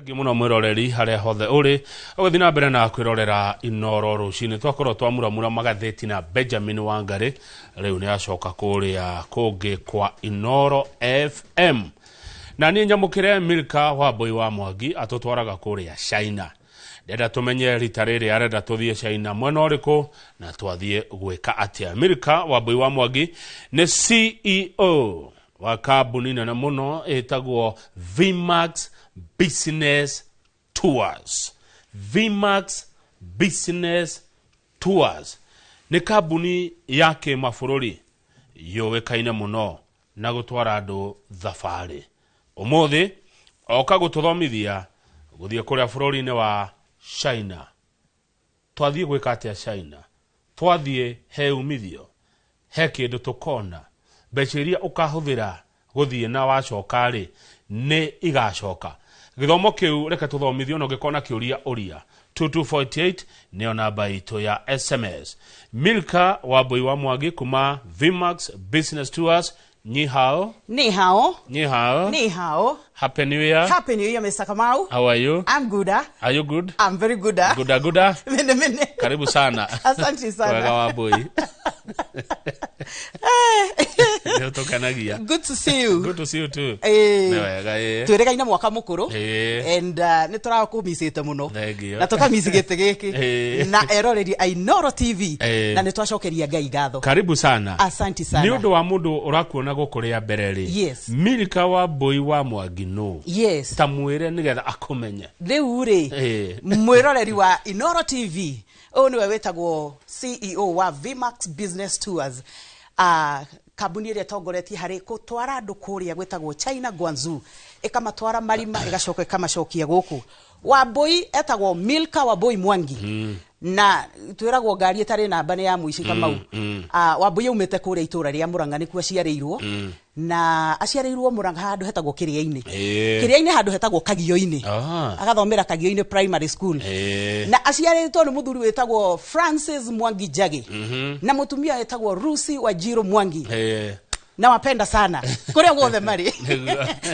Thengiũ mũno mwĩroreri harĩa hothe ũrĩ ũgĩthiĩ na mbere na kwĩrorera Inoro rũcinĩ. Twakorwo twamuramura magathĩti na Benjamin Wangari, rĩu nĩ acoka kũrĩa kũngĩ kwa Inoro FM. Na niĩ nyamũkĩre Milka Wambui wa Mwangi atũtwaraga kũrĩa China. Ndenda tũmenye rita rĩrĩ arenda tũthiĩ China mwena ũrĩkũ na twathiĩ gwĩka atĩa. Milka Wambui wa Mwangi nĩ CEO wa kambuni nene mũno ĩtagwo Vmax Business Tours. Vmax Business Tours nĩ kambuni ya kĩmabũrũri yũĩkaine mũno na gũtwara andũ thabarĩ. Ũmũthĩ oka gũtũthomithia gũthiĩ kũrĩa bũrũri-inĩ wa China. Twathiĩ gwĩka atĩa China? Twathiĩ he umithio? He kĩndũ tũkona? Mbeca iria ũkahũthĩra gũthiĩ na wacoka rĩ, nĩ igacoka? Gĩthomo kĩu reke tũthomithio, na ũngĩkorwo na kĩũria ũria. 2248 nĩyo namba itũ ya SMS. Milka Wambui wa Mwangi kuma Vmax Business Tours, ni hao. Ni hao. Ni hao. Ni hao. Happy New Year. Happy New Year, Mr. Kamau. How are you? I'm good. Are you good? I'm very good. Guda guda. Mene mene. Karibu sana. Asante sana. Wega Wambui. Nĩ ũtũkenagia. Good to see you. Good to see you too. Nĩ wega ĩĩ. Twĩrĩgaine mwaka mũkũrũ. Ĩĩ. And nĩ tũrakũmicĩte mũno. Thank you. Na tũkamici gĩtĩ gĩkĩ. Ĩĩ. Na eroreri a Inoro TV. Ĩĩ. Na nĩ twacokeria Ngai ngatho. Karibu sana. Asante sana. Nĩ ũndũ wa mũndũ ũrakuona gũkũ rĩa mbere rĩ. Yes. Milka Wambui wa Mwangi nũ? Yes. Ta mwĩre nĩgetha akũmenye. Rĩu rĩ, Ĩĩ. mwĩroreri wa Inoro TV, ũyũ nĩwe wĩtagwo CEO wa Vmax Business Tours. Kambuni ĩrĩa ĩtongoretie harĩ gũtwara andũ kũrĩa gwĩtagwo China Guangzhou, ĩkamatwara marima ĩgacoka ĩkamacokia gũkũ. Wambui etagwo Milka Wambui Mwangi. Na twĩragwo ngari ĩtarĩ namba nĩ ya mũici Kamau. Wambui aumĩte kũrĩa itũra rĩa Murang'a nĩkuo aciarĩirwo. Na aciarĩirwo Murang'a handũ hetagwo Kĩrĩa-inĩ. Kĩrĩa-inĩ handũ hetagwo Kagio-inĩ. Agathomera Kagio-inĩ Primary School. Na aciarĩtwo nĩ mũthuri wĩtagwo Francis Mwangi Njagi. Na mũtumia wĩtagwo Lucy Wanjiru Mwangi. Na wapenda sana kuria guothe mari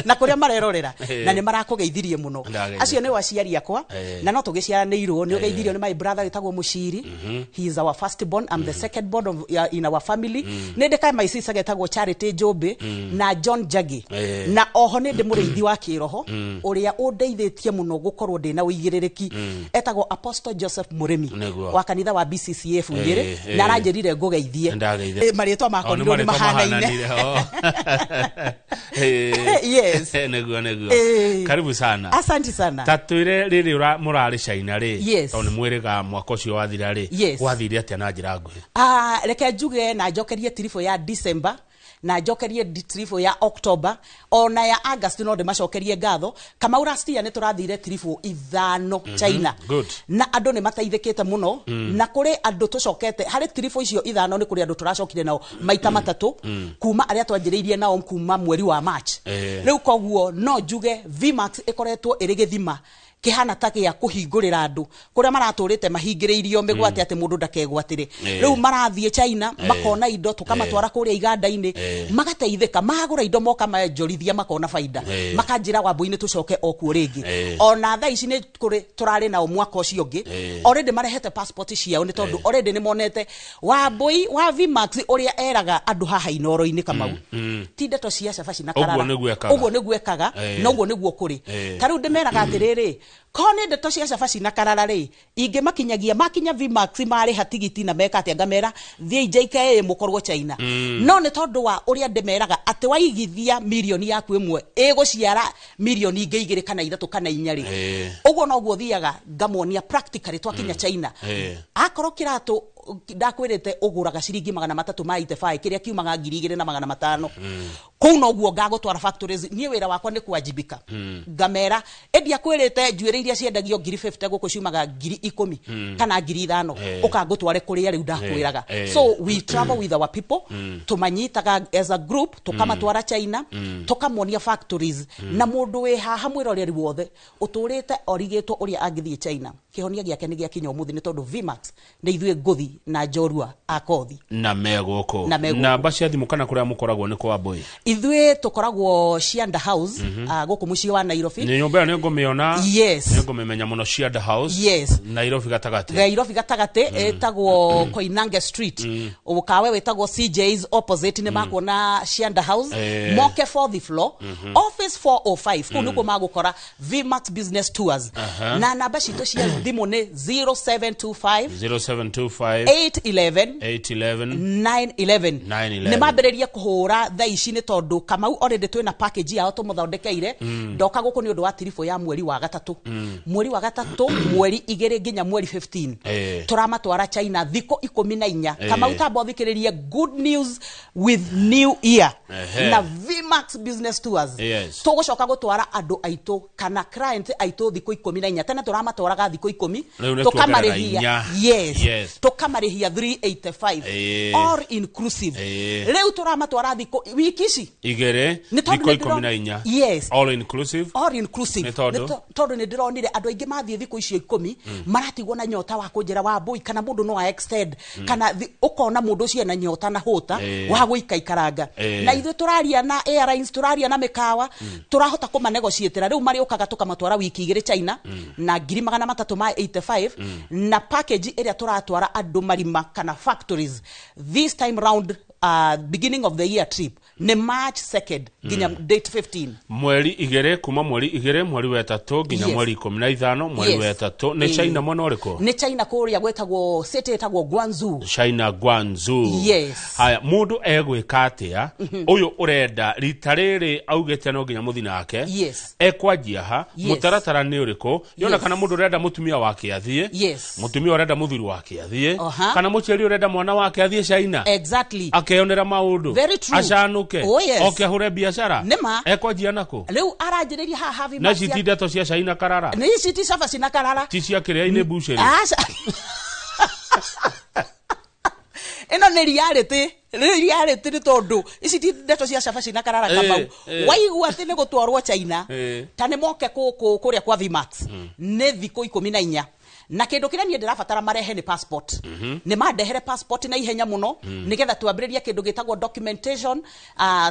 na kuria marerorera na ni marakũgeithirie mũno. Ndageithĩka. Acio nĩ aciari akwa na no tũgĩciaranĩirwo. Nĩ ũgeithirio nĩ my brother wĩtagwo Mũciri. He is our first born, I'm the second born of, in our family. Nĩ ndĩ my sister getagwo Charity Njũmbĩ na John Njagi. Na oho nĩ ndĩ mũrĩithi wa kĩroho ũrĩa ũndeithĩtie mũno gũkorwo ndĩ na ũigĩrĩrĩki, etagwo Apostle Joseph Mũrĩmi wa kanitha wa BCCF Nyĩrĩ, na aranjĩrire ngũgeithie. Ndageithia. Marĩtwa Oh, nĩ makorirwo nĩ marĩtwa mahanaine. mahananire. Oh. Yes. Nĩguo nĩguo. Karibu sana. Asante sana. Ta twĩre rĩrĩ mũrarĩ China rĩ, Yes. tondũ nĩ mwĩrĩga mwaka ũcio wathira rĩ, Yes. gwathire atĩa na njĩra nguhĩ? Reke njuge na njokerie tiribũ ya December na njokerie tiribũ ya October ona ya August, no ndĩmacokerie ngatho. Kamau, last year nĩ tũrathire tiribũ 5 China. Good. Na andũ nĩ mateithĩkĩte mũno, na kũrĩ andũ tũcokete harĩ tiribũ icio 5, nĩ kũrĩ andũ tũracokire nao maita 3 kuma arĩa twanjĩrĩirie nao kuma mweri wa March. Rĩu koguo no njuge Vmax ĩkoretwo ĩrĩ gĩthima kĩhana ta gĩa kũhingũrĩra andũ kũrĩa maratũrĩte mahingĩrĩirio mĩgwate atĩ mũndũ ndakegwatĩre. Rĩu marathiĩ China makona indo, tũkamatwara kũrĩa iganda-inĩ, magateithĩka, magũra indo moka menjorithia makona baida, makanjĩra Wambui-inĩ tũcoke o kuo rĩngĩ. Ona thaa ici nĩ kũrĩ tũrarĩ nao mwaka ũcio ũngĩ, already marehete passport ciao nĩ tondũ already nĩ monete Wambui wa Vmax ũrĩa eraga andũ haha Inoro-inĩ Kamau, ti ndeto cia cabaci na Ũguo karara. nĩguo ekaga. Ũguo nĩguo ekaga, na ũguo nĩguo kũrĩ. Ta rĩu ndĩmeraga atĩrĩrĩ, ko nĩ ndeto cia cabaci na karara rĩ, ingĩmakinyagia makinya Vmax marĩha tigiti na meka atĩa, ngamera thiĩi JKIA mũkorwo China. No nĩ tondũ wa ũrĩa ndĩmeraga atĩ waigithia mirioni yaku 1 ĩgũciara mirioni ingĩ 2 kana 3 kana 4 rĩ, ũguo noguo thiaga ngamuonia practically twakinya China. Akorwo kĩratũ ndakwĩrĩte ũgũraga ciringi 300 ma 85, kĩrĩa kiumaga 2500, kũu noguo ngagũtwara factories. Niĩ wĩra wakwa nĩ kuwajibika, ngamera ĩndia kwĩrĩte njuĩrĩ iria ciendagio 50,000 gũkũ ciumaga 10,000 kana 5,000, ũkangũtware kũrĩa rĩu ndakwĩraga. So we travel with our people, tũmanyitaga as a group, tũkamatwara China, tũkamonia factories. Na mũndũ wĩ haha mwĩroreri wothe ũtũrĩte origĩtwo ũrĩa angĩthiĩ China, kĩhonia gĩake nĩ gĩakinya ũmũthĩ, nĩ tondũ Vmax nĩ ithuĩ ngũthi na njorua a kothi. Na me gũkũ. Na me gũkũ. Namba cia thimũ kana kũrĩa mũkoragwo nĩ kwa Wambui? Ithuĩ tũkoragwo Cianda House, gũkũ mũciĩ wa Nairobi. Nĩ nyũmba ĩyo nĩ ngũmĩona. Yes. Nĩ ngũmĩmenya mũno, Cianda House. Yes. Nairobi gatagatĩ. Nairobi gatagatĩ, ĩtagwo Koinange Street, ũkawe wĩtagwo CJ's opposite, nĩ makuona Cianda House. Moke fourth floor, office 405, kũu nĩkuo magũkora Vmax Business Tours. Na namba citũ cia thimũ nĩ 0725 0725 811 811 911. 911. Nĩ mambĩrĩrie kũhũra thaa ici, nĩ tondũ Kamau already twĩna package yao tũmũthondekeire. Ndoka gũkũ nĩ ũndũ wa tiribũ ya mweri wa gatatũ, mweri wa gatatũ, mweri 2 nginya mweri 15. Tũramatwara China thikũ 14. Kamau, tamba ũthikĩrĩrie good news with new year. Na Vmax Business Tours tũgũcoka gũtwara andũ aitũ kana client aitũ thikũ 14. Tene tũramatwaraga thikũ 10. Rĩu nĩ tuongerera Tũkamarĩhia inya. Yes. Tũkamarĩhia 385, all inclusive. Rĩu tũramatwara thikũ wiki ici 2. Nĩ tondũ Thikũ nĩ 14. Yes. All inclusive. All inclusive. Nĩ tondũ? Nĩ tondũ nĩ ndĩronire andũ aingĩ mathiĩ thikũ icio 10 maratigwo na nyota wa kũnjĩra wa mbũi, kana mũndũ no a extend, kana ũkona mũndũ ũcio ena nyota na hũta wa gũikaikaranga. Na ithuĩ tũraria na airlines, tũraria na mĩkawa, tũrahota kũmanegotiatĩra. Rĩu marĩũkaga tũkamatwara wiki 2 China na 385,000, na package ĩrĩa tũratwara andũ marima kana factories this time round, beginning of the year trip nĩ March 2nd nginya date 15. Mweri 2, kuma mweri 2 mweri wa ĩtatũ nginya mweri 15 mweri wa ĩtatũ. Nĩ China mwena ũrĩkũ? Nĩ China, kũrĩa gwĩtagwo city ĩtagwo Guangzhou. China, Guangzhou. Yes. Haya, mũndũ egwĩka atĩa ũyũ ũrenda rita rĩrĩ augĩte no nginya mũthi nake? Ekwanjia ha? Mũtaratara nĩ ũrĩkũ yona? Kana mũndũ ũrenda mũtumia wake athiĩ, mũtumia ũrenda mũthuri wake athiĩ, kana mũciari ũrenda mwana wake athiĩ China akeyonera maũndũ, Very true. acanũke, Oh, yes. oke ahũre biacara, Nĩma. ekwanjia nakũ? Rĩu aranjĩrĩria haha Na Vmax ici ti ndeto cia China karara? Nĩ ici ti cabaci na karara. Ti cia kĩrĩa-inĩ bucĩrĩ? Aca, ĩno nĩ reality, nĩ reality, nĩ tondũ ici ti ndeto cia cabaci na karara. Kamau, waigua atĩ nĩ gũtwarwo China, ta nĩ moke kũkũ kũrĩa kwa Vmax nĩ thikũ 14, na kĩndũ kĩrĩa niĩ ndĩrabatara marehe nĩ passport. Nĩ mandehere passport na ihenya mũno, nĩgetha twambĩrĩrie kĩndũ gĩtagwo documentation,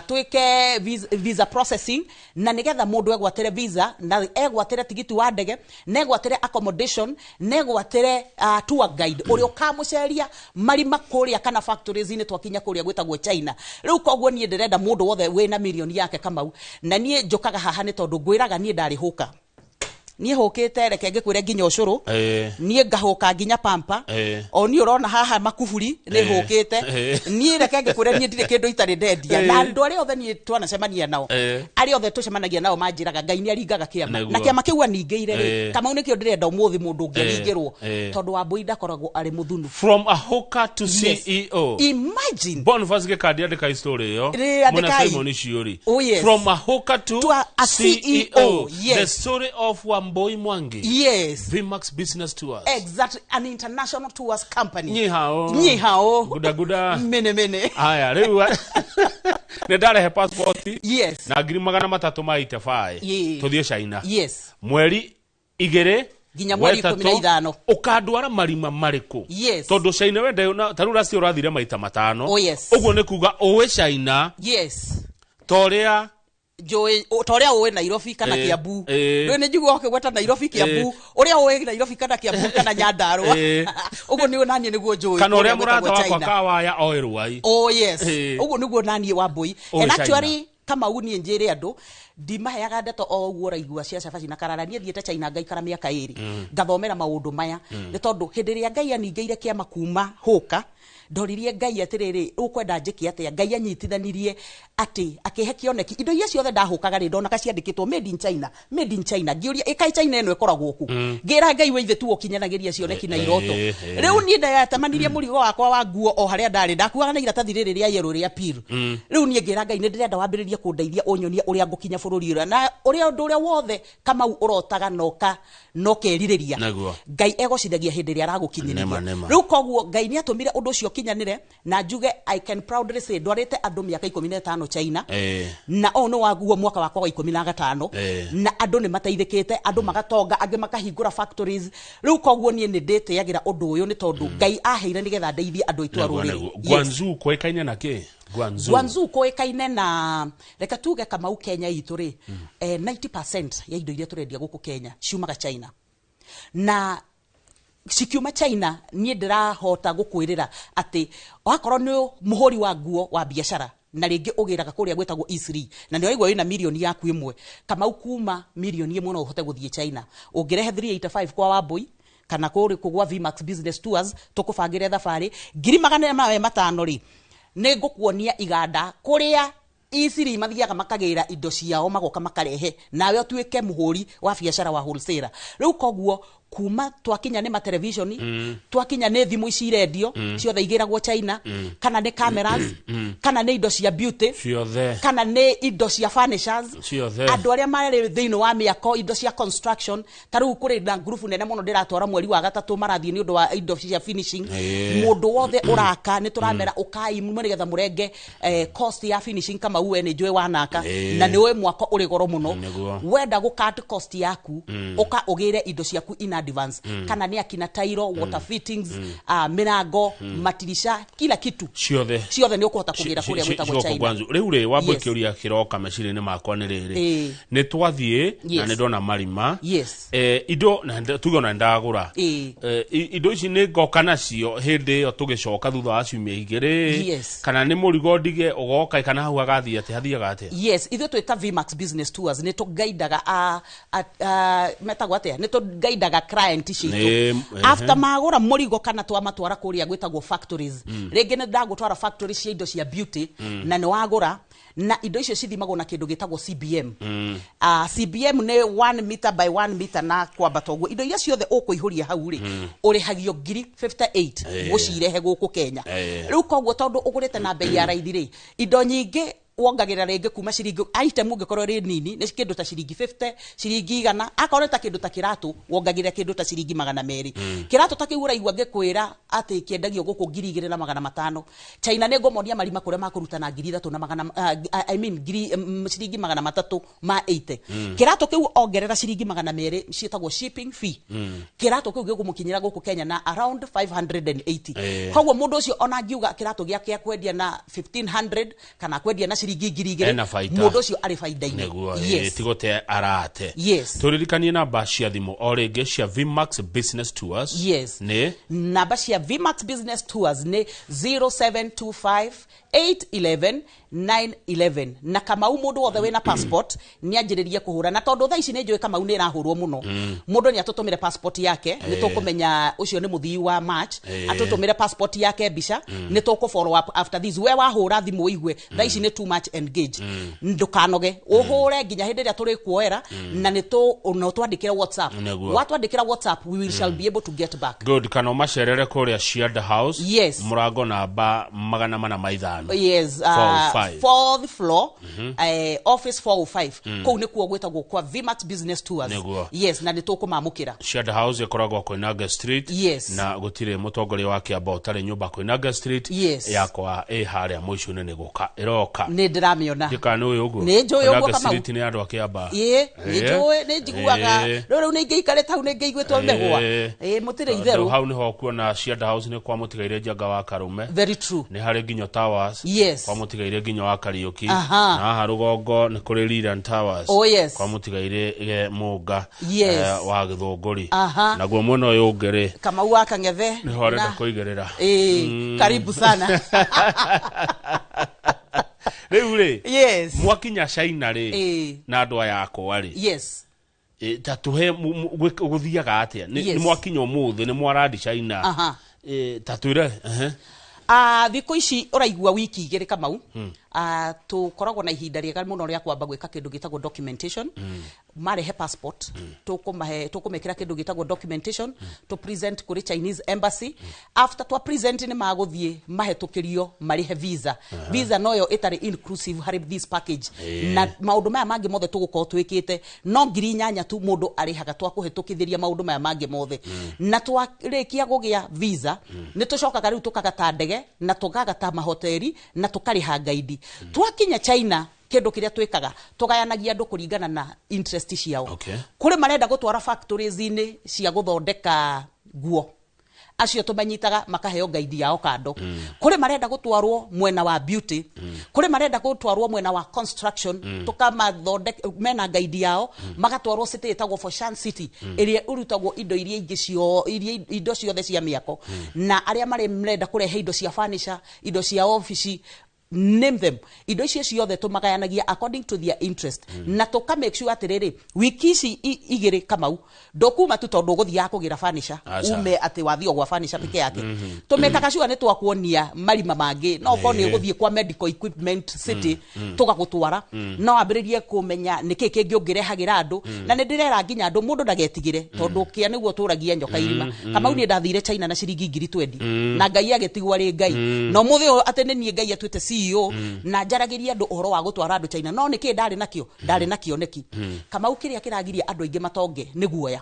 twĩke visa processing, na nĩgetha mũndũ egwatĩre visa na egwatĩre tigiti wa ndege na egwatĩre accommodation na egwatĩre tour guide ũrĩa ũkamũceria marima kũrĩa kana factories-inĩ twakinya kũrĩa gwĩtagwo China. Rĩu koguo niĩ ndĩrenda mũndũ wothe wĩna mirioni yake, Kamau, na niĩ njũkaga haha nĩ tondũ ngwĩraga niĩ ndarĩ hũka, niĩ hũkĩte, reke ngĩkwĩre, nginya ũcũrũ. Niĩ ngahũka nginya pampa. O niĩ ũrona haha makuburi nĩ hũkĩte. Niĩ reke ngĩkwĩre, niĩ ndirĩ kĩndũ itarĩ ndendia. Na andũ arĩa othe niĩ twanacemania nao, arĩa othe tũcemanagia nao manjĩraga Ngai nĩ aringaga kĩama. Na kĩama kĩu aningĩire rĩ, Kamau, nĩkĩo ndĩrenda ũmũthĩ mũndũ ũngĩ aringĩrwo, tondũ Wambũi ndakoragwo arĩ mũthunu. From a hooker to Yes. CEO. Imagine. Boniface Gĩkandi, andĩka story ĩyo. Rĩ, Mwena andĩkai. Simon Shiuri. Oh, yes. From a hooker to, To a CEO, yes. The story of Wambui Mwangi. Vmax Business Tours. Exactly, an international tours company. Nyihao. Nyihao. Guda guda. Mene mene. Haya, rĩu nĩ ndarehe passport na 385,000 tũthiĩ China mweri 2 Nginya mweri 15. Ũkandwara marima marĩkũ? Tondũ China wende ta rĩu racio ũrathire maita 5. Oh, yes. Ũguo nĩ kuga ũĩ China ta ũrĩa Njũĩ ta ũrĩa ũĩ Nairobi kana Kiambu. Rĩu nĩ njigua ũkĩgweta Nairobi, Kiambu, ũrĩa ũĩ Nairobi kana Kiambu kana Nyandarua, ũguo nĩ naniĩ nĩguo njũĩ kana ũrĩa kũrĩa mũrata gwĩtagwo wakwa China. Kawaya oĩ Rwai. Oh yes. Ũguo nĩguo naniĩ Wambũi. Ũĩ And China. actually, Kamau, niĩ njĩre andũ ndimaheaga ndeto o ũguo ũraigua cia cabaci na karara. Niĩ thiĩte China ngaikara mĩaka 2 ngathomera maũndũ maya, nĩ tondũ hĩndĩ ĩrĩa Ngai aningĩire kĩama kuma hũka, ndoririe Ngai atĩrĩrĩ, ũkwenda njĩke atĩa? Ngai anyitithanirie atĩ akĩhe kĩoneki, indo iria ciothe ndahũkaga rĩ, ndonaga ciandĩkĩtwo made in China, made in China. Ngĩũria, ĩkaĩ China ĩno ĩkoragwo kũ? Ngĩra Ngai, we ithe tu ũkinyanagĩria cioneki na iroto. Rĩu niĩ ndayatemanirie mũrigo wakwa wa nguo o harĩa ndarĩ, ndakuaga na iratathi rĩrĩ rĩa yellow rĩa peel. Rĩu niĩ ngĩra Ngai, nĩ ndĩrenda wambĩrĩrie kũndeithia, ũnyonie ũrĩa ngũkinya bũrũri ũrĩa na ũrĩa ũndũ ũrĩa wothe, Kamau, ũrotaga noka no kerirĩria. Ngai egocithagia hĩndĩ ĩrĩa aragũkinyĩrĩria. Nĩma, nĩma. Rĩu koguo Ngai nĩ atũmire ũndũ ũcio ũkinyanĩre, na njuge I can proudly say ndwarĩte andũ mĩaka 15 China. Na ũyũ nĩ waguo mwaka wakwa wa 15. Na andũ nĩ mateithĩkĩte, andũ magatonga, angĩ makahingũra factories. Rĩu koguo niĩ nĩ ndĩtĩagĩra ũndũ ũyũ, nĩ tondũ Ngai aheire nĩgetha ndeithie andũ aitũ a Nĩguo, rũrĩrĩ. nĩguo. Yes. Guangzhou kũĩkaine na kĩ? Guangzhou. Guangzhou kũĩkaine na reke tuge Kamau Kenya itũ rĩ, 90% ya indo iria tũrendia gũkũ Kenya ciumaga China, na cikiuma China niĩ ndĩrahota gũkwĩrĩra atĩ wakorwo nĩ mũhũri wa nguo wa biacara na rĩngĩ ũgĩraga kũrĩa gwĩtagwo Eastleigh, na nĩ waigua wĩna mirioni yaku ĩmwe, Kamau, kuma mirioni ĩmwe no ũhote gũthiĩ China. Ũngĩrehe 385 kwa Wambui kana kũrĩ kũgwa Vmax Business Tours, tũkũbangĩre thabarĩ 405,000 rĩ, nĩ ngũkuonia iganda kũrĩa Eastleigh mathiaga makagĩra indo ciao, magoka makarehe, nawe ũtuĩke mũhũri wa biacara wa wholesaler. Rĩu koguo kuma twakinya nĩ matelevisioni, twakinya nĩ thimũ ici irendio, ciothe igĩragwo China, kana nĩ cameras, kana nĩ indo cia beauty, ciothe, kana nĩ indo cia furnitures, ciothe, andũ arĩa marĩ thĩinĩ wa mĩako, indo cia construction. Ta rĩu kũrĩ na ngurubu nene mũno ndĩratwara mweri wa gatatũ, marathiĩ nĩ ũndũ wa indo cia finishing. Mũndũ wothe ũraka nĩ tũramera ũkai nĩgetha mũrenge cost ya finishing. Kama uwe nĩ njũĩ wanaka na nĩ ũĩ mwako ũrĩ goro mũno. Wenda gũ cut cost yaku, ũka ũgĩre indo ciaku in advance, kana nĩ akina tairo, water fittings, mĩrango, matirisha, kila kitu. Ciothe. Ciothe nĩ ũkũhota kũgĩra kũrĩa gwĩtagwo Cigũkũ China. Guangzhou. Rĩu rĩ, Wambui, kĩũria kĩroka meciria-inĩ makwa nĩ rĩrĩ: nĩ twathiĩ na nĩ ndona marima, indo na tuge ona ndagũra, indo ici nĩ ngoka nacio hĩndĩ ĩyo tũgĩcoka thutha wa ciumia 2, kana nĩ mũrigo ndige ũgoka, kana hau hagathiĩ atĩa, hathiaga atĩa? Yes, ithuĩ twĩ ta Vmax Business Tours nĩ tũgaidaga metagwo atĩa, nĩ tũgaidaga client citũ after magũra mũrigo kana twamatwara kũrĩa gwĩtagwo factories. Rĩngĩ nĩ ndagũtwara factory cia indo cia beauty, na nĩ wagũra, na indo icio cithimagwo na kĩndũ gĩtagwo CBM. CBM nĩ 1 meter by 1 meter na kwambata ũguo. Indo iria ciothe ũkũihũria hau rĩ, ũrĩhagio ngiri 58 gũcirehe gũkũ Kenya. Rĩu koguo tondũ ũgũrĩte na bei ya raithi rĩ, indo nyingĩ wongagĩrĩra rĩngĩ kuma ciringi, item ũngĩkorwo ĩrĩ nini nĩ kĩndũ ta ciringi 50, ciringi 100. Akorwo nĩ ta kĩndũ ta kĩratũ, wongagĩrĩra kĩndũ ta ciringi 200. Kĩratũ ta kĩu ũraigua ngĩkwĩra atĩ kĩendagio gũkũ 2500, China nĩ ngũmonia marima kũrĩa makũruta na 3000 na magana, I mean ngiri, ciringi 380. Kĩratũ kĩu ongerera ciringi 200 ciĩtagwo shipping fee, kĩratũ kĩu gĩkũmũkinyĩra gũkũ Kenya na around 580. Koguo mũndũ ũcio ona angiuga kĩratũ gĩake akwendia na 1500 kana akwendia na ciringi 2000, Ena baita. Mũndũ ũcio arĩ baida-inĩ. Nĩguo. Tigũte arate. Tũririkanie namba cia thimũ o rĩngĩ cia Vmax Business Tours. Nĩ? Namba cia Vmax Business Tours nĩ 0725 811 911. Na Kamau, mũndũ wothe wĩna passport nĩ anjĩrĩrie kũhũra, na tondũ thaa ici nĩ njũĩ Kamau nĩ ĩrahũrwo mũno, mũndũ nĩ atũtũmĩre passport yake, nĩ tũkũmenya ũcio nĩ mũthii wa March. Atũtũmĩre passport yake mbica, nĩ tũkũ follow up after this. We wahũra thimũ ũigue thaa ici nĩ too much engage, ndũkanoge, ũhũre nginya hĩndĩ ĩrĩa tũrĩkuoera, na nĩ tũ no twandĩkĩre WhatsApp. Watwandĩkĩra WhatsApp, we will shall be able to get back. Good. Kana ũmacerere kũrĩa Cianda House, mũrango namba 405. Yes, 405. Fourth floor, office 405, kũu nĩkuo gwĩtagwo kwa Vmax Business Tours. Yes, na nĩ tũkũmamũkĩra. Cianda House ĩkoragwo Koinange Street. Na gũtirĩ mũtongoria wa kĩamba ũtarĩ nyũmba Koinange Street. Yakwa ĩ harĩa mũico-inĩ, nĩ gũka ĩroka. Nĩ ndĩramĩona. Ndikana nĩ ũyũ ũguo. Nĩ njũĩ ũguo, Koinange Kamau. Street nĩ andũ a kĩamba. Ĩĩ, nĩ njũĩ, nĩ njiguaga. Rĩu nĩ ingĩikarĩte hau nĩ ngĩiguĩtwo mĩhũa. Ĩĩ, mũtirĩ Tondũ itherũ. Hau nĩho kuona Cianda House nĩ kwa mũtigaire Njenga wa Karume. Very true. Nĩ harĩ nginyo Towers, kwa mũtigaire nginyo wa Kariũki. Na haha rũgongo nĩ kũrĩ Liran Towers, kwa mũtigaire Mũnga, wa Gĩthũngũri. Naguo mwena ũyũ ũngĩ rĩ, Kamau wa Kang'ethe. Nĩho arenda kũigĩrĩra. Ĩĩ, karibu sana. Rĩu rĩ, mwakinya China rĩ, na andũ aya akwa rĩ, ta tũhe gũthiaga atĩa? Nĩ mwakinya ũmũthĩ, nĩ mwarandi China, ta twĩre ehe. Thikũ ici ũraigua wiki 2, Kamau, tũkoragwo na ihinda rĩega mũno rĩa kwamba gwĩka kĩndũ gĩtagwo documentation. Marehe passport, tũkũmahe, tũkũmekĩra kĩndũ gĩtagwo documentation, to present kũrĩ Chinese Embassy. After twa present, nĩ magũthiĩ mahetũkĩrio marĩhe visa. Visa noyo ĩtarĩ inclusive harĩ this package, na maũndũ maya mangĩ mothe tũgũkorwo twĩkĩte no 8000 tu mũndũ arĩhaga twakũhetũkithĩria maũndũ maya mangĩ mothe. Na twarĩkia kũgĩa visa, nĩ tũcokaga rĩu tũkagata ndege na tũkagata mahoteri na tũkarĩha ngaidi. Twakinya China, kĩndũ kĩrĩa twĩkaga, tũgayanagia andũ kũringana na interest ciao. Kũrĩ marenda gũtwara factories-inĩ cia gũthondeka nguo, Acio tũmanyitaga makaheo guide yao kando. Kũrĩ marenda gũtwarwo mwena wa beauty, kũrĩ marenda gũtwarwo mwena wa construction, tũkamathondeka mena guide yao, magatwarwo city ĩtagwo Foshan City, ĩrĩa ĩrutagwo indo iria ingĩ cio, iria indo ciothe cia mĩako, na arĩa marĩ marenda kũrehe indo cia furniture, indo cia ofici, name them, indo icio ciothe tũmagayanagia according to their interest, na tũka make sure atĩrĩrĩ, wiki ici igĩrĩ, Kamau, ndũkuma tu tondũ ũgũthiaga kũgĩra furniture. Aca. Ume atĩ wathiĩ o gwa furniture peke yake. Tũmekaga sure nĩ twakuonia marima mangĩ, no ũkorwo nĩ ũgũthiĩ kwa medical equipment city, tũgagũtwara, no wambĩrĩrie kũmenya nĩkĩ kĩngĩ ũngĩrehagĩra andũ. Na nĩ ndĩrera nginya andũ, mũndũ ndagetigĩre, tondũ kĩa nĩguo tũragia nyoka irima. Kamau, niĩ ndathire China na ciringi 20,000 na Ngai agĩtigwo arĩ Ngai, na ũmũthĩ ũyũ atĩ nĩ niĩ Ngai atuĩte CEO na njaragĩria andũ ũhoro wa gũtwara andũ China. No nĩkĩ ndarĩ nakĩo? Ndarĩ na kĩoneki. Kamau, kĩrĩa kĩragiria andũ aingĩ matonge nĩ guoya.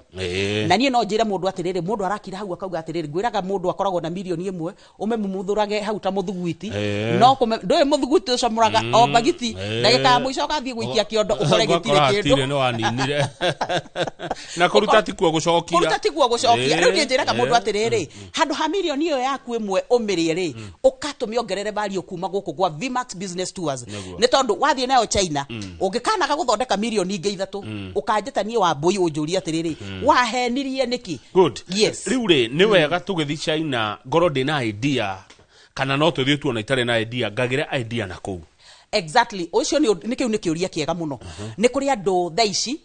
Na niĩ no njĩre mũndũ atĩrĩrĩ, mũndũ arakira hau akauga atĩrĩrĩ, ngwĩraga mũndũ akoragwo na 1 million ũmĩmumuthũrage hau ta mũthuguiti. No kũme ndũĩ mũthuguiti ũcamũraga o mbagiti, ndagĩka ya mũico ũgathiĩ gũikia kĩondo ũkore gĩtirĩ Ũgakora kĩndũ. hatirĩ, nĩ waninire, na kũruta tikuo gũcokia. Kũruta tiguo gũcokia. Rĩu niĩ njĩraga mũndũ atĩrĩrĩ, handũ ha 1 million ĩyo yaku 1 ũmĩrĩe rĩ, ũkatũmĩongerere value kuma gũkũ gwa Vmax Business Tours. Nĩ tondũ wathiĩ nayo China, ũngĩkanaga gũthondeka 3 million ũkanjĩta niĩ wa mbũi, ũnjũrie atĩrĩrĩ, wahenirie nĩkĩ? Good. Yes. Rĩu rĩ, nĩ wega tũgĩthiĩ China ngorwo ndĩna idea, kana no tũthiĩ tuona itarĩ na idea, ngagĩre idea na kũu? Exactly, ũcio nĩ kĩu nĩ kĩũria kĩega mũno. Nĩ kũrĩ andũ thaa ici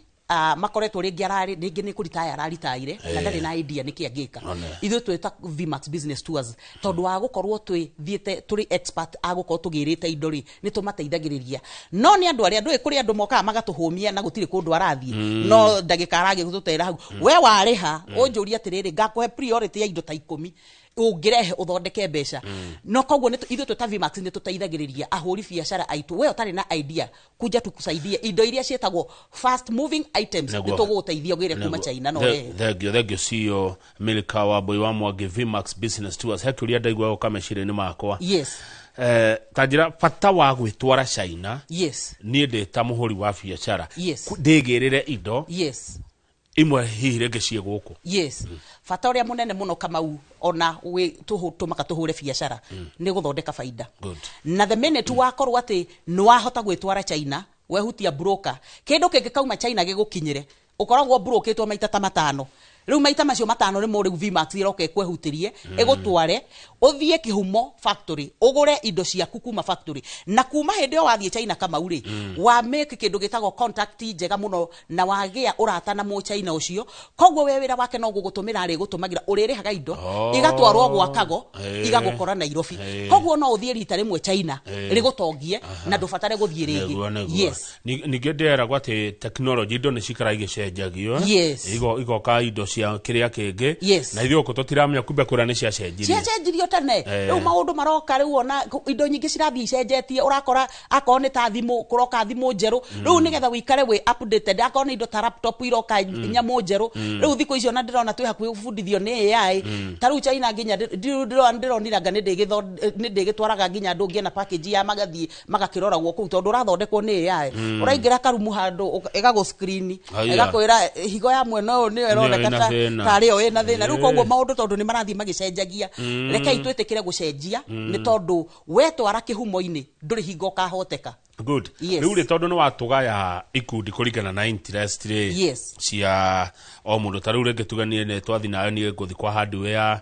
makoretwo rĩngĩ ararĩ rĩngĩ nĩ kũritaya araritaire na ndarĩ na idea nĩkĩ angĩka. One. Ithuĩ twĩta Vmax Business Tours, tondũ wa gũkorwo twĩ thiĩte tũrĩ expert a gũkorwo tũgĩrĩte indo rĩ, nĩ tũmateithagĩrĩria. No nĩ andũ arĩa ndũĩ, kũrĩ andũ mokaga magatũhũmia na gũtirĩ kũndũ arathiĩ, no ndagĩka aragĩgũtũtera hau. We warĩha ũnjũrie atĩrĩrĩ, ngakũhe priority ya indo ta 10 ũngĩrehe ũthondeke mbeca. No koguo ithuĩ twĩ ta Vmax nĩ tũteithagĩrĩria ahũri biacara aitũ. We ũtarĩ na idea, kuja tukusaidie indo iria ciĩtagwo fast moving items. Nĩ tũgũgũteithia ũgĩre kuma China no ũrehe. Thank you, thank you, CEO Milka Wambui wa Mwangi, Vmax Business Tours. He kĩũria ndaigua gũka meciria-inĩ makwa. Ta njĩra bata wa gwĩtwara China. Niĩ ndĩ ta mũhũri wa biacara, ndĩgĩrĩre indo imwe hihi rĩngĩ ciĩ gũkũ. Yes, bata ũrĩa mũnene mũno, Kamau, ona tũmaga tũhũre biacara nĩ gũthondeka baida. Na the minute wakorwo atĩ nĩ wahota gwĩtwara China, wehutia broker, kĩndũ kĩngĩkauma China gĩgũkinyĩre, ũkoragwo brokĩtwo maita ta 5. Rĩu maita macio 5 nĩmo rĩu Vmax ĩroka ĩkwehutĩrie, ĩgũtware ũthiĩ kĩhumo factory, ũgũre indo ciaku kuma factory. Na kuma hĩndĩ ĩyo wathiĩ China, Kamau rĩ, wa make kĩndũ gĩtagwo contact njega mũno na wagĩa ũrata na mũchina ũcio. Koguo we wĩra wake no gũgũtũmĩra arĩgũtũmagĩra, ũrĩrĩhaga indo, igatwarwo gwakago, igagũkora Nairobi. Koguo no ũthiĩ rita rĩmwe China rĩgũtongie na ndũbatare gũthiĩ rĩngĩ. Nĩguo, nĩguo. Ningĩ ndĩreragwo atĩ technology, indo nĩ cikara igĩcenjagio, eh? Igoka indo cia kĩrĩa kĩngĩ, na ithuĩ gũkũ tũtiramenya, kumbe kũrĩa nĩ ciacenjirie. Ciacenjirio tene. Rĩu maũndũ maroka rĩu, ona indo nyingĩ cirathiĩ icenjetie. Ũrakora akorwo nĩ ta thimũ, kũroka thimũ njerũ rĩu, nĩgetha wĩikare wĩ updated. Akorwo nĩ indo ta laptop, iroka nyamũ njerũ rĩu thikũ icio, na ndĩrona twĩ hakuhĩ gũbundithio nĩ AI. Ta rĩu China nginya ndĩronire anga nĩ ndĩgĩtwaraga nginya andũ ngĩena package ya magathiĩ magakĩroragwo kũu, tondũ ũrathondekwo nĩ AI. Ũraingĩra karumu handũ ĩgagũ screen, ĩgakwĩra higo ya mwena ũyũ nĩyo ĩroneka ĩna ta thĩna. Tarĩ yo ĩna thĩna. Rĩu koguo maũndũ tondũ nĩ marathiĩ magĩcenjagia, rekei twĩtĩkĩre gũcenjia, nĩ tondũ wetwara kĩhumo-inĩ ndũrĩ hingo ũkahoteka. Good. Yes. Rĩu rĩ, tondũ nĩ watũgaya ikundi kũringana na interest rĩ, cia o mũndũ, ta rĩu rĩngĩ tuge niĩ nĩ twathi nayo, niĩ ngũthi kwa hardware,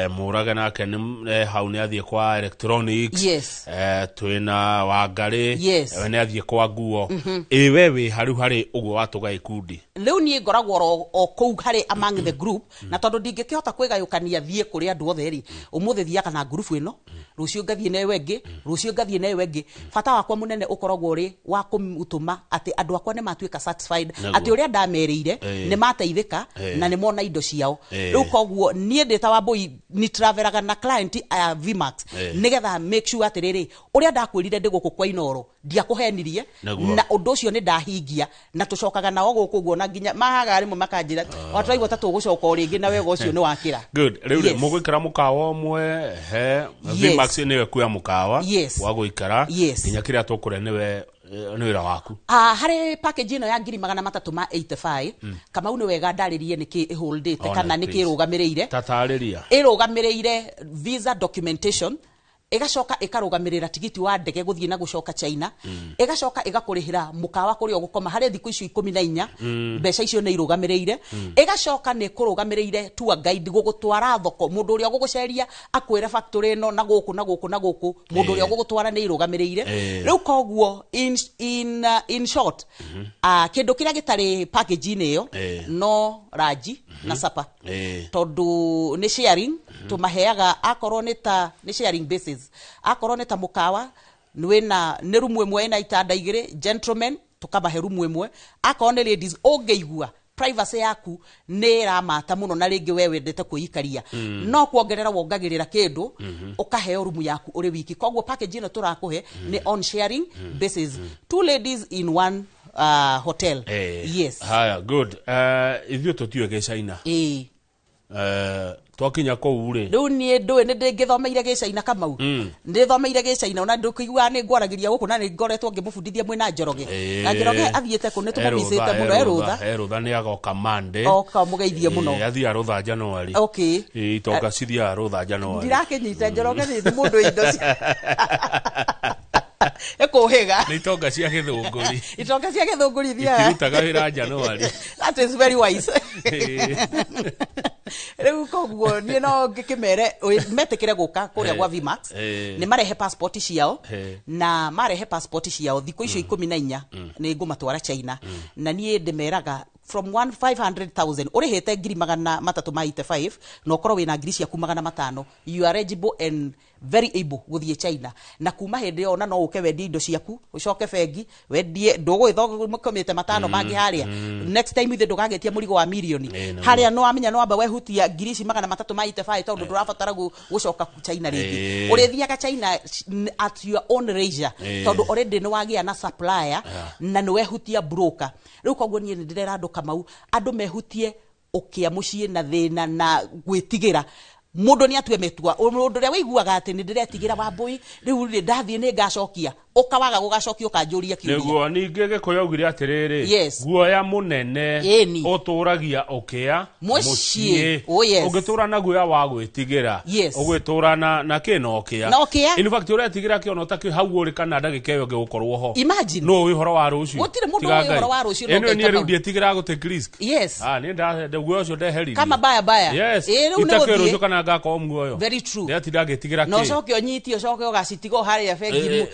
mũrage nake nĩ hau nĩ athiĩ kwa electronics, twĩna Wangarĩ, we nĩ athiĩ kwa nguo. Ĩ we wĩ harĩu harĩ ũguo watũgaya ikundi? Rĩu niĩ ngoragwo o kũu harĩ among the group, na tondũ ndingĩkĩhota kwĩgayũkania thiĩ kũrĩ andũ othe rĩ, ũmũthĩ thiaga na ngurubu ĩno, rũciũ ngathiĩ na ĩyo ĩngĩ, rũciũ ngathiĩ na ĩyo ĩngĩ. Bata wakwa mũnene ũkoragwo ũrĩ wa kũtũma atĩ andũ akwa nĩ matuĩka satisfied, atĩ ũrĩa ndamerĩire nĩ mateithĩka na nĩ mona indo ciao. Rĩu koguo niĩ ndĩ ta Wambũi nĩ travelaga na client aya Vmax, nĩgetha make sure atĩrĩrĩ, ũrĩa ndakwĩrire ndĩ gũkũ kwa Inoro ndiakũhenirie, na ũndũ ũcio nĩ ndahingia. Na tũcokaga nao gũkũ ũguo, na nginya mahaga rĩmwe makanjĩra, watũraigua ta tũgũcoka o rĩngĩ na wega ũcio nĩ wakĩra. Good. Rĩu rĩ, mũgũikara mũkawa ũmwe he Vmax nĩwe kuoya mũkawa wa gũikara, nginya kĩrĩa tũkũrĩa nĩwe Nĩ wĩra waku. Ah, harĩ package ĩno ya 385,000, Kamau, nĩ wega ndarĩrie nĩkĩ ĩholdĩte Ona, kana nĩkĩ please. ĩrũgamĩrĩire. Tatarĩria. Ĩrũgamĩrĩire visa documentation, ĩgacoka ĩkarũgamĩrĩra tigiti wa ndege gũthiĩ na gũcoka China, ĩgacoka ĩgakũrĩhĩra mũkawa kũrĩa ũgũkoma harĩ thikũ icio 14. Mbeca icio nĩ irũgamĩrĩire. Ĩgacoka nĩ ĩkũrũgamĩrĩire tour guide gũgũtwara thoko, mũndũ ũrĩa ũgũgũceria akwĩre factory ĩno na gũkũ na gũkũ na gũkũ, mũndũ ũrĩa ũgũgũtwara nĩ irũgamĩrĩire. Rĩu koguo in short, kĩndũ kĩrĩa gĩtarĩ package-inĩ ĩyo no lunch na supper, tondũ nĩ sharing tũmaheaga. Akorwo nĩ ta nĩ sharing basis, akorwo nĩ ta mũkawa wĩna nĩ rumu ĩmwe ĩna itanda igĩrĩ, gentlemen tũkamahe rumu ĩmwe. Akorwo nĩ ladies, ũngĩigua privacy yaku nĩ ĩramata mũno na rĩngĩ we wendete kwĩikaria, no kuongerera wongagĩrĩra kĩndũ, ũkaheo rumu yaku ũrĩ wiki. Koguo package ĩno tũrakũhe nĩ on sharing basis, two ladies in one hotel. Yes. Haya, good. Ithuĩ tũtiũĩ gĩcaina. Twakinya kũu rĩ? Rĩu niĩ ndũĩ nĩ ndĩngĩthomeire gĩcaina, Kamau. Ndĩthomeire gĩcaina, ona ndũkĩiguaga nĩ ngwaragĩria gũkũ na nĩ ngoretwo ngĩmũbundithia mwĩna Njoroge. Na Njoroge athiĩte kũ? Nĩ tũmũmicĩte mũno, erũtha. Erũtha, nĩ agoka Monday. Oka mũgeithie mũno. Athiaga rũtha January. Itonga cithiaga rũtha January. Ndirakĩnyita Njoroge nĩ mũndũ wĩ indo cia ĩkũhĩga. Nĩ itonga cia gĩthũngũri. Itonga cia gĩthũngũri ithiaga itirutaga wĩra January. That is very wise. Rĩu koguo niĩ no ngĩkĩmere metĩkĩre gũka kũrĩa gwa Vmax, nĩ marehe passport ciao. Na marehe passport ciao, thikũ icio 14 nĩ ngũmatwara China. Na niĩ ndĩmeraga from 1 500,000, ũrĩhĩte 385,000 na ũkorwo wĩna ngiri ciaku 500, you are eligible and very able gũthiĩ China. Na kuma hĩndĩ ĩyo ona no ũke wendie indo ciaku, ũcoke bengi wendie, ndũgũgĩthomete matano mangĩ harĩa. Next time ithe ndũgagĩtia mũrigo wa mirioni. Nĩguo. Harĩa no wamenya no wamba wehutia ngiri ici 385, tondũ ndũrabatara gũcoka China rĩngĩ. Ũrĩthiaga China at your own leisure, tondũ already nĩ wagĩa na supplier na nĩ wehutia broker. Rĩu koguo niĩ nĩ ndĩrera andũ, Kamau, andũ mehutie ũkĩa mũciĩ na thĩna na gwĩtigĩra. Mũndũ nĩ atue metua. Mũndũ ũrĩa wĩiguaga atĩ nĩ ndĩretigĩra, Wambũi, rĩu rĩ ndathiĩ nĩ ngacokia, ũkawaga gũgacokia ũkanjũria kĩũria. Nĩguo ningĩ Gĩkũyũ augire atĩrĩrĩ, guoya mũnene ũtũragia ũkĩa. Mũciĩ. Oh, yes. Ũngĩtũra na guoya wa gwĩtigĩra, ũgwĩtũra na kĩ na ũkĩa. Na ũkĩa. In fact, ũretigĩra kĩono ta kĩ hau ũrĩ kana ndagĩka ĩyo ĩngĩ gũkorwo ho. Imagine. No ũĩ ũhoro wa rũciũ? Gũtirĩ mũndũ Tiga ũĩ Ngai. ũhoro wa rũciũ no Ĩno Ngai niĩ rĩu Kamau. ndiĩtigĩra gũ take risk. Ah, niĩ guoya ũcio ndeheririe. Kama baya baya. Yes. Ĩ, rĩu nĩ Itakĩũĩ gũthiĩ. rũciũ kana ngakorwo muoyo. Very true. Ndĩratinda ngĩtigĩra Na kĩ? ũcoke ũnyitie, ũcoke ũgacitiga o harĩa bengi,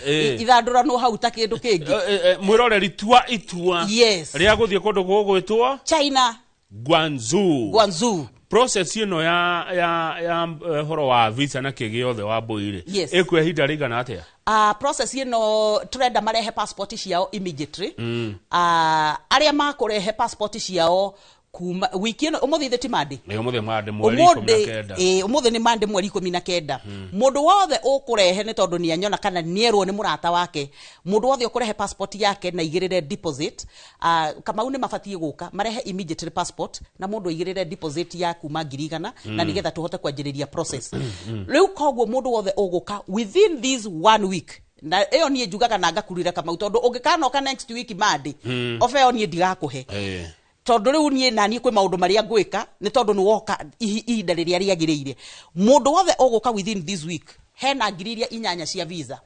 ithandũranwo hau ta kĩndũ kĩngĩ. Mwĩroreri, tua itua rĩa gũthiĩ kũndũ gũgwĩtwo China. Guangzhou. Guangzhou. Process ĩno ya ũhoro wa visa na kĩ gĩothe wa mbũi rĩ, ĩkuoya ihinda rĩigana atĩa? Process ĩno tũrenda marehe passport ciao immediately. Arĩa makũrehe passport ciao kuma wiki ĩno, ũmũthĩ ithe ti Monday? Nĩ ũmũthĩ Monday, mweri 19. Ĩ, ũmũthĩ nĩ Monday, mweri 19. Mũndũ wothe ũkũrehe, nĩ tondũ nĩ anyona kana nĩ erwo nĩ mũrata wake, mũndũ wothe ũkũrehe passport yake na igĩrĩre deposit, Kamau, nĩ mabatiĩ gũka marehe immediately passport na mũndũ aigĩrĩre deposit ya kuma 100,000 na nĩgetha tũhote kwanjĩrĩria process rĩu. Koguo mũndũ wothe ũgũka within this one week, na ĩyo niĩ njugaga na ngakurira, Kamau, tondũ ũngĩkanoka next week Monday, oba ĩyo niĩ ndigakũhe, tondũ rĩu niĩ naniĩ kwĩ maũndũ marĩa ngwĩka, nĩ tondũ nĩ woka ihinda rĩrĩa rĩagĩrĩire. Mũndũ wothe ũgũka within this week hena ngiri iria inyanya cia visa,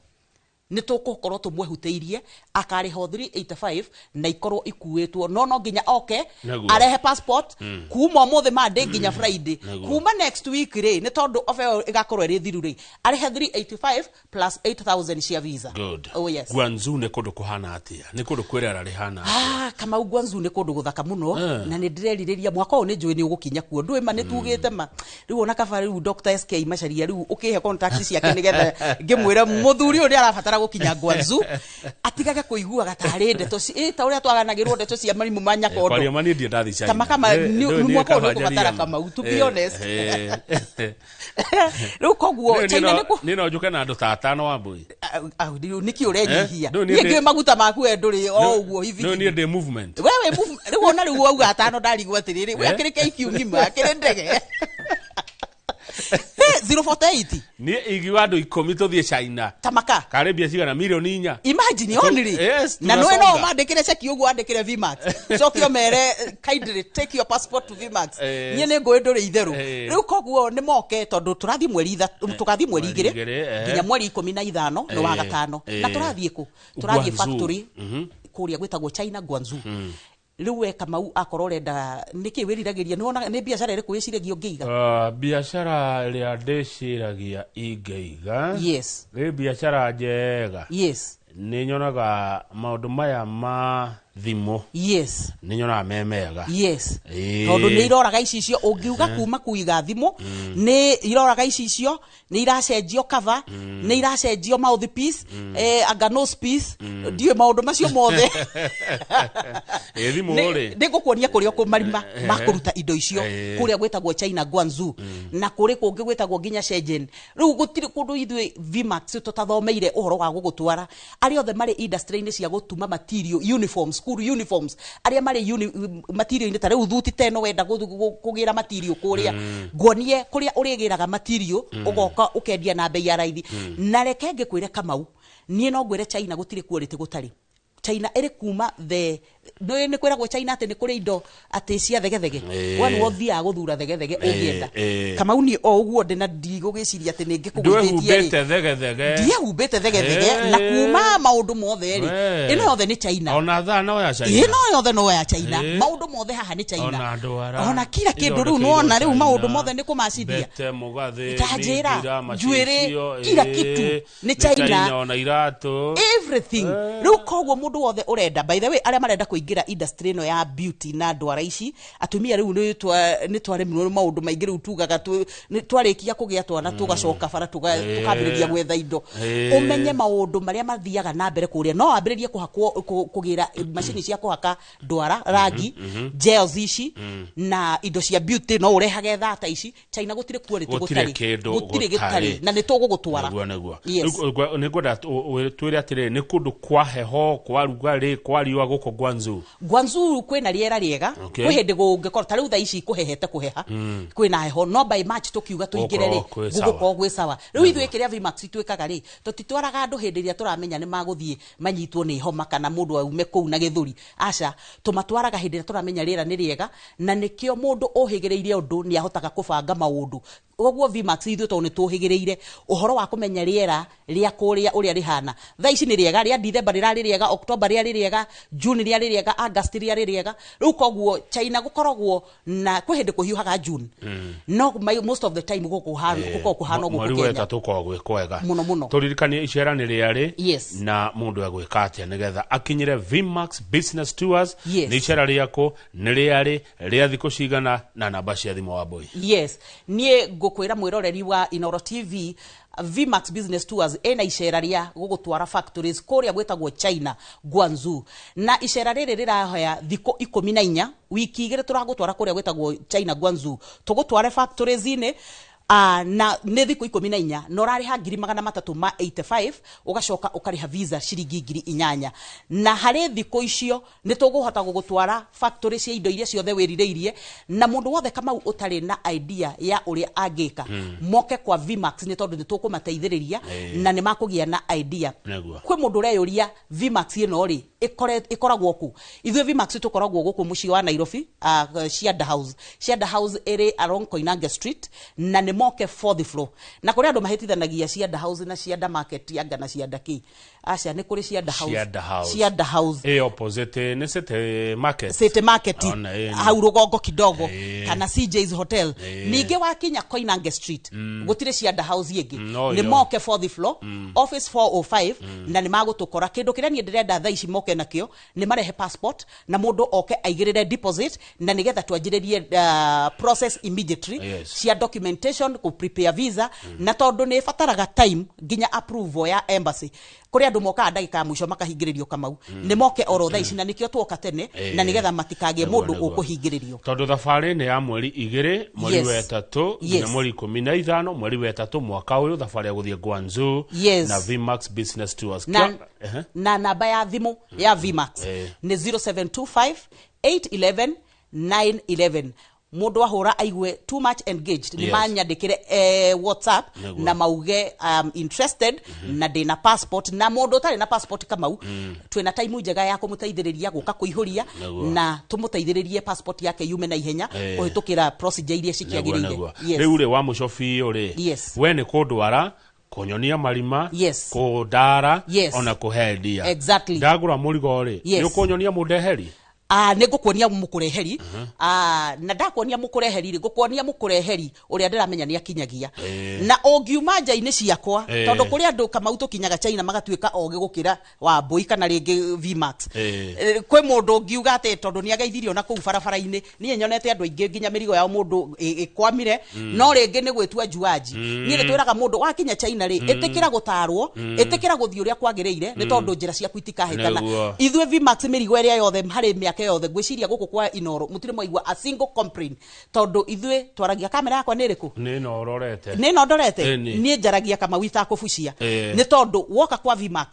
nĩ tũgũkorwo tũmwehutĩirie, akarĩha 385 na ikorwo ikuĩtwo, no nginya oke arehe passport kuma ũmũthĩ Monday nginya Friday. Kuma next week rĩ, nĩ tondũ oba ĩyo ĩgakorwo ĩrĩ thiru rĩ, arĩhe 385 plus 8000 cia visa. Good. Oh yes. Guangzhou nĩ kũndũ kũhana atĩa? Nĩ kũndũ kwĩ rĩera rĩhana atĩa? Ah, Kamau, Guangzhou nĩ kũndũ gũthaka mũno. Na nĩ ndĩrerirĩria mwaka ũyũ, nĩ njũĩ nĩ ũgũkinya kuo, ndũĩ ma nĩ tugĩte ma rĩu ona kaba rĩu Dr. SK Macharia rĩu ũkĩhe contact ciake nĩgetha ngĩmwĩre mũthuri ũyũ nĩ arabatara gũkinya Guangzhou, atigage kũiguaga tarĩ ndeto ta ũrĩa twaganagĩrwo ndeto cia marimũ ma nyakondo. Kwaria ma, niĩ ndirĩ ndathiĩ China. Kama kama Ndũĩ niĩ mwaka ũyũ kaba nĩ ũkũbatara, njarie ma. Kamau, to be honest. Rĩu koguo China nĩ kũ Niĩ no njũke na andũ ta atano wa mbũi. Nĩkĩ ũrenyihia? Ndũĩ niĩ Niĩ ngĩũĩ maguta maku we ndũrĩ o ũguo hivi. Ndũĩ niĩ ndĩ movement. Wewe move rĩu, ona rĩu wauga atano, ndarigwo atĩrĩrĩ, we akĩrĩ KQ ng'ima, akĩrĩ ndege. 048. Niĩ ingiuga andũ 10 tũthiĩ China. Tamaka. Karĩ mbia cigana? Mirioni 4. Imagine only. Yes, na nä no tunasonga. mandä ceki å guo andä kä re Vmax, coke mere, "Kindly take your passport to Vmax." Niä nä ngå ä ndå rä itherå. Rä u koguo nä moke tondå tå rathiä mweri tå gathiä mweri Mweri 2 2, nginya mweri 15 nä wa gatano. Na tå rathiä kå? Tå rathiä Guangzhou. Factory kå rä a gwä tagwo China, Guangzhou. Rä u we Kamau, akorwo ũrenda nä kä wä riragä ria nä biacara ä rä kå wä ciragia å ngä iga? Biacara ĩrĩa ndĩciragia ingĩiga nĩ biacara njega. Nĩ nyonaga maũndũ maya ma thimũ, nĩ nyonaga me mega. Tondå nä iroraga icicio ũngiuga kuma kuiga thimũ, nä iroraga icicio, nä iracenjio cover, nä iracenjio mouthpiece, anga nose piece, ndiũĩ maũndũ macio mothe. Ĩ thimũ rĩ. Nä ngå kuonia kå rä a kå marima ma kå ruta indo icio kå rä a gwätagwo China, Guangzhou, na kå rä kå ngä gwätagwo nginya Shenzhen. Rä u gå tirä kå ndå ithuä Vmax tå tathomeire å horo wa gå gå twara. Arĩa othe marĩ industry-inĩ cia gũtuma material, uniforms, school uniforms, arĩa marĩ material-inĩ, ta rĩu thuti ta ĩno wenda kũgĩra material kũrĩa, nguonie kũrĩa ũrĩgĩraga material, ũgoka ũkendia na bei ya raithi. Na reke ngĩkwĩre Kamau, niĩ no ngwĩre China gũtirĩ quality gũtarĩ. China ĩrĩ kuma the nĩ kwĩragwo China atĩ nĩ kũrĩ indo atĩ cia thegethege. We nĩwe ũthiaga gũthura thegethege ũngĩenda. Kamau, niĩ o ũguo ndĩ na ndigũgĩciria atĩ nĩ ngĩkũgũithĩtie rĩ. Ndwĩhumbĩte thegethege. Ndiehumbĩte thegethege na kuma maũndũ mothe rĩ, ĩno yothe nĩ China. Ona thaa no ya China. Ĩno yothe no ya China. Maũndũ mothe haha nĩ China. Ona ndwara. Ona kila kĩndũ. Rĩu Ithondekeirwo nĩwona rĩu China. maũndũ mothe nĩ kũmacithia. Mbete, mũgathĩ, Ta njĩra, mindira, njuĩrĩ, macicio, kila kitu nĩ China. Ona iratũ. Everything. Rĩu koguo mũndũ wothe ũrenda, by the way, arĩa marenda kũingĩra industry ĩno ya beauty na ndwara ici, atumia rĩu nĩ twaremirwo nĩ maũndũ maingĩ. Rĩu tugaga nĩ twarĩkia kũgĩa twana tũgacoka bara tũkambĩrĩria gwetha indo. Ũmenye maũndũ marĩa mathiaga na mbere kũrĩa, no wambĩrĩrie kũhakwo kũgĩra macini cia kũhaka ndwara rangi, gels ici na indo cia beauty, no ũrehage thata ici China. Gũtirĩ quality Gũtirĩ gũtarĩ. kĩndũ Gũtirĩ gũtarĩ. gĩtarĩ na nĩ tũgũgũtwara. Nĩguo. Yes. Rĩu, nĩ ngwenda twĩre atĩrĩrĩ, nĩ kũndũ kwa heho, kwa rugarĩ, kwa riũa gũkũ Guangzhou? Guangzhou kwĩna rĩera rĩega. Kwĩ hĩndĩ gũngĩkorwo ta rĩu thaa ici kũhehete kũheha, kwĩna heho, no by March tũkiuga tũingĩre rĩ, Gũkorwo kwĩ sawa. gũgũkorwo gwĩ sawa. Rĩu ithuĩ kĩrĩa Vmax twĩkaga rĩ, tũtitwaraga andũ hĩndĩ ĩrĩa tũramenya nĩ magũthiĩ manyitwo nĩ homa kana mũndũ aume kũu na gĩthũri. Aca, tũmatwaraga hĩndĩ ĩrĩa tũramenya rĩera nĩ rĩega, na nĩkĩo mũndũ ũhĩgĩrĩire ũndũ nĩ ahotaga kũbanga maũndũ. Koguo Vmax ithuĩ tondũ nĩ tũhĩgĩrĩire ũhoro wa kũmenya rĩera rĩa kũrĩa ũrĩa rĩhana, thaa ici nĩ rĩega, rĩa December rĩrarĩ rĩega, October rĩarĩ rĩega, June rĩarĩ rĩega, August rĩarĩ rĩega. Rĩu koguo China gũkoragwo na kwĩ hĩndĩ kũhiũhaga June, no most of the time gũkũ gũkoragwo kũhana ũguo Mweri Kenya. 3 ũkoragwo gwĩ kwega. Mũno mũno. Tũririkanie icera nĩ rĩarĩ na mũndũ egwĩka atĩa nĩgetha akinyĩre Vmax Business Tours? Nĩ icera rĩakũ, nĩ rĩarĩ, rĩa thikũ cigana, na namba cia thimũ wa mbui? Yes, niĩ ngũkwĩra mwĩroreri wa Inoro TV, Vmax Business Tours ĩna icera rĩa gũgũtwara factories kũrĩa gwĩtagwo China, Guangzhou, na icera rĩrĩ rĩrahoya thikũ 14, wiki 2. Tũragũtwara kũrĩa gwĩtagwo China, Guangzhou, tũgũtware factories-inĩ. Na nĩ thikũ 14 na ũrarĩha 385,000, ũgacoka ũkarĩha visa ciringi 8,000. Na harĩ thikũ icio nĩ tũkũhota gũgũtwara factory cia indo iria ciothe wĩrirĩirie. Na mũndũ wothe Kamau ũtarĩ na idea ya ũrĩa angĩka, moke kwa Vmax, nĩ tondũ nĩ tũkũmateithĩrĩria na nĩ makũgĩa na idea. Kwĩ mũndũ ũreyũria Vmax ĩno rĩ ĩkoragwo kũ? Ithuĩ Vmax tũkoragwo gũkũ mũciĩ wa Nairobi, Cianda House. Cianda House ĩrĩ along Koinange Street, na nĩ moke fourth floor. Na kũrĩ andũ mahĩtithanagia Cianda House na Cianda Market, anga na Cianda kĩ. Aca, nĩ kũrĩ Cianda House. Cianda House. Cianda House. Ĩ opposite nĩ City Market. City Market. Ona ĩni. Hau rũgongo kidogo kana CJ's Hotel. Ningĩ wakinya Koinange Street, gũtirĩ Cianda House ĩngĩ. No Nĩ yo. moke fourth floor, office 405, na nĩ magũtũkora. Kĩndũ kĩrĩa niĩ ndĩrenda thaa ici moke nakĩo nĩ marehe passport, na mũndũ oke aigĩrĩre deposit, na nĩgetha twanjĩrĩrie process immediately cia documentation, kũ prepare visa, na tondũ nĩ ĩbataraga time nginya approval ya embassy. Kũrĩ andũ mokaga ndagĩka ya mũico makahingĩrĩrio. Kamau, nĩ moke oro thaa ici, na nĩkĩo tuoka tene, na nĩgetha matikagĩe mũndũ ũkũhingĩrĩrio. Tondũ thabarĩ nĩ ya mweri 2, mweri 3 nginya mweri 15, mweri 3 mwaka ũyũ, thabarĩ ya gũthiĩ Guangzhou na Vmax Business Tours. Na, na namba ya thimũ ya Vmax nĩ 0725 811 911. Mũndũ ahũra aigue too much engaged, nĩ manyandĩkĩre WhatsApp na mauge interested na ndĩna passport. Na mũndũ ũtarĩ na passport, Kamau, twĩna time njega ya kũmũteithĩrĩria gũka kũihũria na tũmũteithĩrĩrie passport yake yume na ihenya kũhĩtũkĩra procedure iria cikĩagĩrĩire. Yes. Rĩu rĩ, wa mũico biũ rĩ, we nĩ kũndwara, kũnyonia marima, kũndara, ona kũhendia. Ndagũra mũrigo rĩ, nĩ ũkũnyonia mũndeheri? Ah, nĩ ngũkuonia mũkũreheri. Ah, na ndakuonia mũkũreheri rĩ, ngũkuonia mũkũreheri ũrĩa ndĩramenya nĩ akinyagia na ũngiuma nja-inĩ ciakwa, tondũ kũrĩ andũ, Kamau, tũkinyaga China magatuĩka ogĩ gũkĩra Wambũi kana rĩngĩ Vmax. Kwĩ mũndũ ũngiuga atĩ tondũ nĩ ageithirio na kũu barabara-inĩ. Niĩ nyonete andũ aingĩ nginya mĩrigo yao mũndũ ĩkwamire, no rĩngĩ nĩ gwĩtua njuanji. Niĩ nĩ twĩraga mũndũ wakinya China rĩ, ĩtĩkĩra gũtarwo, ĩtĩkĩra gũthiĩ ũrĩa kwagĩrĩire, nĩ tondũ njĩra ciaku itikahĩtana. Ithuĩ Vmax, mĩrigo ĩrĩa yothe harĩ mĩaka yothe, ngwĩciria gũkũ kwa Inoro mũtirĩ mwaigua a single complaint, tondũ ithuĩ twaragia. Kamera yakwa nĩ ĩrĩkũ? Nĩ no ũrorete. Nĩ no ndorete. Niĩ njaragia Kamau itakũbucia, nĩ tondũ woka kwa Vmax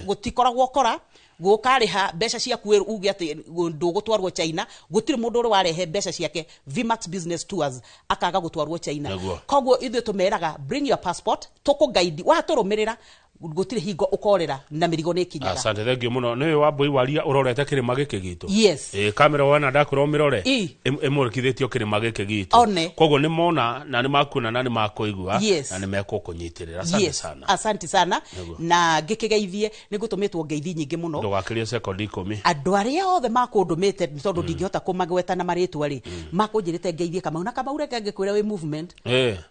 gũtikoragwo kora gũkarĩha mbeca ciaku uge atĩ ndũgũtwarwo China. Gũtirĩ mũndũ ũrĩ warehe mbeca ciake Vmax Business Tours akaga gũtwarwo China. Koguo ithuĩ tũmeraga, bring your passport, tũkũguide, watũrũmĩrĩra gũtirĩ hingo ũkorĩra, na mĩrigo nĩ ĩkinyaga. Asante, thank you mũno. Nĩ Wambui waria ũrorete kĩrĩma gĩkĩ gitũ. Yes. Ĩ kamera wana ndakwĩra ũmĩrore. Ĩmũrĩkithĩtio kĩrĩma gĩkĩ gitũ. One. Koguo nĩ mona na nĩ makuona na nĩ makũigua na nĩ mekũkũnyitĩrĩra. Asante sana. Asante sana. Na ngĩkĩgeithie, nĩ ngũtũmĩtwo ngeithi nyingĩ mũno. Ndũgakĩrie sekondi 10. Andũ arĩa othe makũndũmĩte, tondũ ndingĩhota kũmagweta na marĩtwa rĩ, makũnjĩrĩte ngeithie Kamau. Na Kamau, reke ngĩkwĩre, wĩ movement,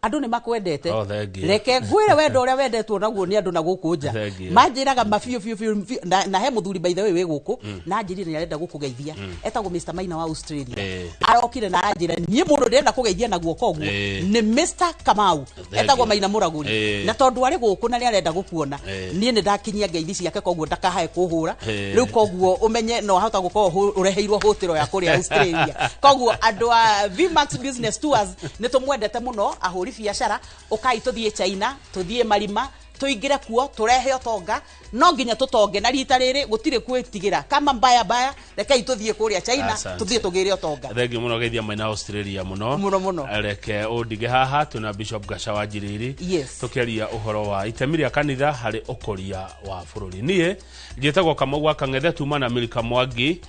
andũ nĩ makwendete. Oh, thank you. Reke ngwĩre, wendo ũrĩa wendetwo naguo nĩ andũ na gũkũ nja, Thank you. manjĩraga mabiũ biũ biũ biũ. Na he mũthuri, by the way, wĩ gũkũ na anjĩrire nĩ arenda gũkũgeithia, etagwo Mr Maina wa Australia. Arokire na aranjĩra niĩ mũndũ ndĩrenda kũgeithia na guoko ũguo nĩ Mr Kamau, etagwo you. Maina Mũragũri. Na tondũ arĩ gũkũ na nĩ arenda gũkuona, niĩ nĩ ndakinyia ngeithi ciake, koguo ndakahae kũhũra. Rĩu koguo ũmenye no ahota gũkorwo ũreheirwo hũtĩro ya kũrĩa Australia. Koguo andũ a Vmax Business Tours, nĩ tũmwendete mũno. Ahũri biacara, ũkai tũthiĩ China, tũthiĩ marima, tũingĩre kuo, tũrehe ũtonga. No nginya tũtonge na rita rĩrĩ gũtirĩ gwĩtigĩra kama mbaya mbaya. Rekei tũthiĩ kũrĩa China. Asante. Tũthiĩ tũgĩre ũtonga. Thank you mũno, geithia maina Australia mũno. Mũno, mũno. Reke ũndige haha twĩna Bishop Gaca wa Njiriri, tũkĩaria ũhoro wa itemi rĩa kanitha harĩ ũkũria wa bũrũri. Niĩ njĩtagwo Kamau wa Kang'ethe, tuma na Milika Mwangi,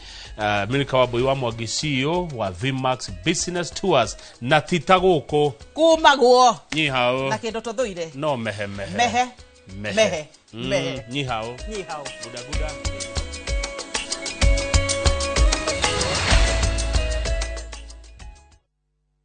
Milika wa Mbui wa Mwangi, CEO wa Vmax Business Tours, na tita gũkũ kumagwo nyihao na kĩndũ tũthũire. No mehe mehe. Mehe. Mehe. Mehe. Mehe. Nyihao. Nyihao. Guda guda.